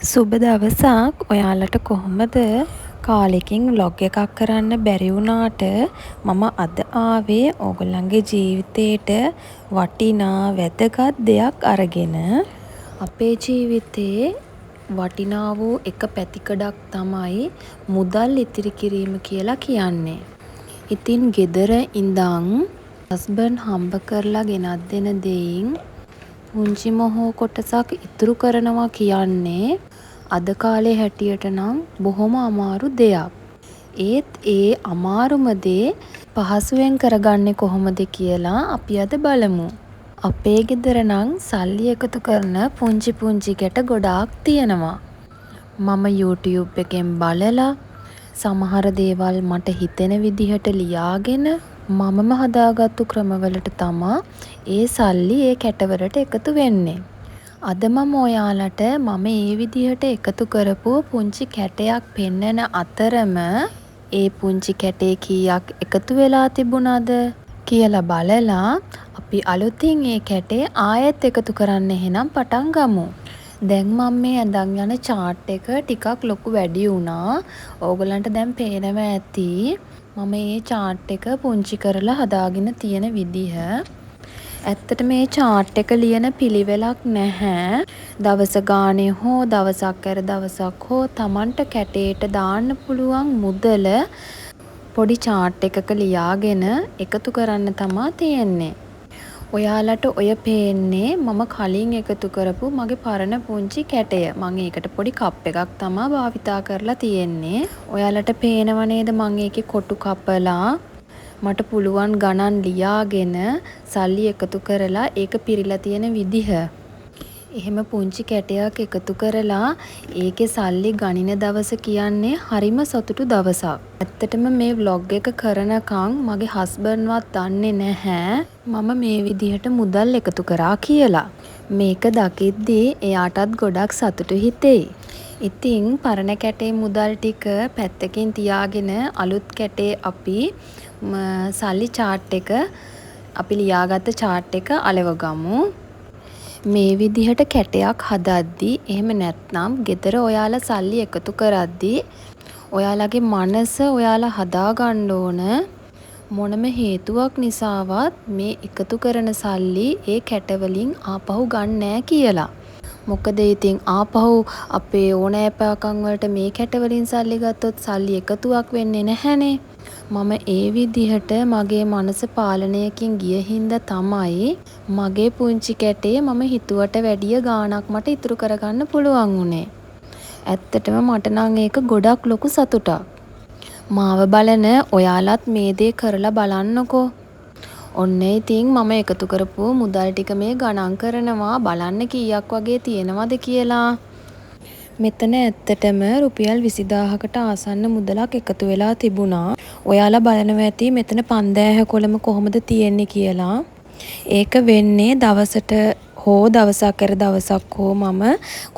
සුබ දවසක්. ඔයාලට කොහොමද? කාලෙකින් ව්ලොග් එකක් කරන්න බැරි වුණාට මම අද ආවේ ඕගොල්ලන්ගේ ජීවිතේට වටිනා වැදගත් දෙයක් අරගෙන. අපේ ජීවිතේ වටිනා වූ එක පැතිකඩක් තමයි මුදල් ඉතිරි කිරීම කියලා කියන්නේ. ඉතින් ගෙදර ඉඳන් හස්බන්ඩ් හම්බ කරලා ගෙනත් දෙන දෙයින් පුංචිම හෝ කොටසක් ඉතුරු කරනවා කියන්නේ අද කාලේ හැටියට නම් බොහොම අමාරු දෙයක්. ඒත් ඒ අමාරුම දේ පහසුවෙන් කරගන්නේ කොහොමද කියලා අපි අද බලමු. අපේ ගෙදර නම් සල්ලි එකතු කරන පුංචි පුංචි කැට ගොඩාක් තියෙනවා. මම යූටියුබ් එකෙන් බලලා, සමහර දේවල් මට හිතෙන විදිහට ලියාගෙන, මමම හදාගත්තු ක්‍රම වලට තමා ඒ සල්ලි ඒ කැට වලට එකතු වෙන්නේ. අද මම ඔයාලට මම ඒ විදිහට එකතු කරපු පුංචි කැටයක් පෙන්නන අතරම ඒ පුංචි කැටේ කීයක් එකතු වෙලා තිබුණද කියලා බලලා අපි අලුතින් ඒ කැටේ ආයෙත් එකතු කරන්න එහෙනම් පටන් ගමු. දැන් මම මේ ඇඳන් යන චාට් එක ටිකක් ලොකු වැඩි වුණා. ඕගොල්ලන්ට දැන් පේනවා ඇති මම මේ චාට් එක පුංචි කරලා හදාගෙන තියෙන විදිහ. ඇත්තටම මේ චාට් එක ලියන පිළිවෙලක් නැහැ. දවස ගානේ හෝ දවසක් ඇර දවසක් හෝ තමන්ට කැටේට දාන්න පුළුවන් මුදල පොඩි චාට් එකක ලියාගෙන එකතු කරන්න තමා තියෙන්නේ. ඔයාලට ඔය පේන්නේ මම කලින් එකතු කරපු මගේ පරණ පුංචි කැටය. මං ඒකට පොඩි කප් එකක් තමා භාවිතා කරලා තියෙන්නේ. ඔයාලට පේනව නේද මං ඒකේ කොටු කපලා මට පුළුවන් ගණන් ලියාගෙන සල්ලි එකතු කරලා ඒක පිරිලා තියෙන විදිහ. එහෙම පුංචි කැටයක් එකතු කරලා ඒකේ සල්ලි ගනින දවස කියන්නේ හරිම සතුටු දවසක්. ඇත්තටම මේ ව්ලොග් එක කරනකං මගේ හස්බන්ඩ්වත් දන්නේ නැහැ මම මේ විදිහට මුදල් එකතු කරා කියලා. මේක දකිද්දී එයාටත් ගොඩක් සතුටු හිතෙයි. ඉතින් පරණ කැටේ මුදල් ටික පැත්තකින් තියාගෙන අලුත් කැටේ අපි සල්ලි චාට් එක, අපි ලියාගත්ත චාට් එක අලව ගමු. මේ විදිහට කැටයක් හදද්දි, එහෙම නැත්නම් ගෙදර ඔයාලා සල්ලි එකතු කරද්දි, ඔයාලගේ මනස ඔයාලා හදාගන්න ඕන මොනම හේතුවක් නිසාවත් මේ එකතු කරන සල්ලි ඒ කැට වලින් ආපහු ගන්නෑ කියලා. මොකද ඉතින් ආපහු අපේ ඕනෑපාකම් වලට මේ කැට වලින් සල්ලි ගත්තොත් සල්ලි එකතුවක් වෙන්නේ නැහැනේ. මම ඒ විදිහට මගේ මනස පාලනයකින් ගිය හින්දා තමයි මගේ පුංචි කැටේ මම හිතුවට වැඩිය ගාණක් මට ඉතුරු කරගන්න පුළුවන් වුණේ. ඇත්තටම මට නම් ඒක ගොඩක් ලොකු සතුටක්. මාව බලන ඔයාලත් මේ දේ කරලා බලන්නකෝ. ඔන්න ඉතින් මම එකතු කරපු මුදල් ටික මේ ගණන් කරනවා, බලන්න කීයක් වගේ තියෙනවද කියලා. මෙතන ඇත්තටම රුපියල් 20,000කට ආසන්න මුදලක් එකතු වෙලා තිබුණා. ඔයාලා බලනවා ඇති මෙතන 5,000 කොලම කොහොමද තියෙන්නේ කියලා. ඒක වෙන්නේ දවසට හෝ දවසක් ඇර දවසක් හෝ මම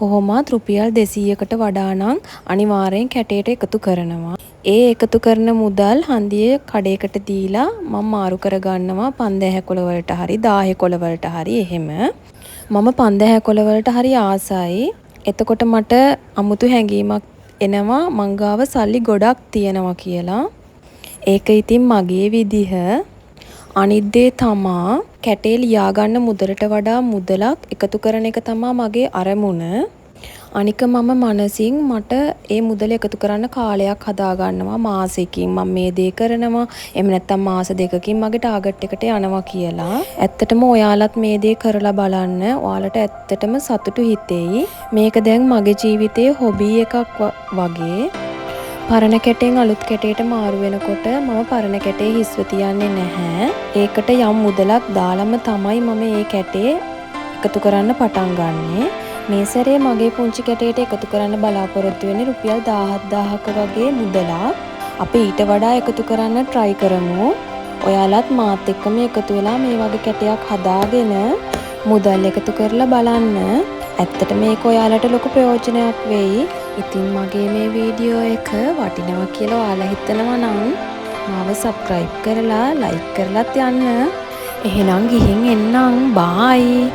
කොහොමත් රුපියල් 200කට වඩා නම් අනිවාර්යෙන් කැටේට එකතු කරනවා. ඒ එකතු කරන මුදල් හන්දියේ කඩේකට දීලා මම මාරු කරගන්නවා 5,000 කොළ වලට හරි 1000 කොළ වලට හරි එහෙම. මම 5,000 කොළ වලට හරි ආසයි. එතකොට මට අමුතු හැඟීමක් එනවා මං ගාව සල්ලි ගොඩක් තියෙනවා කියලා. ඒක ඉතින් මගේ විදිහ. අනිත් දේ තමා කැටේ ලියාගන්න මුදලට වඩා මුදලක් එකතු කරන එක තමා මගේ අරමුණ. අනික මම මනසින් මට ඒ මුදල එකතු කරන්න කාලයක් හදාගන්නවා, මාසෙකින් මම මේ දේ කරනවා, එහෙම නැත්නම් මාස 2කින් මගේ ටාගට් එකට යනවා කියලා. ඇත්තටම ඔයාලත් මේ දේ කරලා බලන්න. ඔයාලට ඇත්තටම සතුටු හිතෙයි. මේක දැන් මගේ ජීවිතේ හොබී එකක් වගේ. පරණ කැටෙන් අලුත් කැටයට මාරු වෙනකොට මම පරණ කැටේ හිස්ව තියන්නේ නැහැ. ඒකට යම් මුදලක් දාලම තමයි මම ඒ කැටේ එකතු කරන්න පටන් ගන්නෙ. මේ සැරේ මගේ පුංචි කැටයට එකතු කරන්න බලාපොරොත්තු වෙන්නේ රුපියල් 17,000ක වගේ මුදලක්. අපි ඊට වඩා එකතු කරන්න try කරමු. ඔයාලත් මාත් එක්කම එකතු වෙලා මේ වගේ කැටයක් හදාගෙන මුදල් එකතු කරලා බලන්න. ඇත්තට මේක ඔයාලට ලොකු ප්‍රයෝජනයක් වෙයි. ඉතින් මගේ මේ වීඩියෝ එක වටිනවා කියලා ඔයාලා හිතනවා නම් මාව සබ්ස්ක්‍රයිබ් කරලා ලයික් කරලත් යන්න. එහෙනම් ගිහින් එන්නම්. බායි.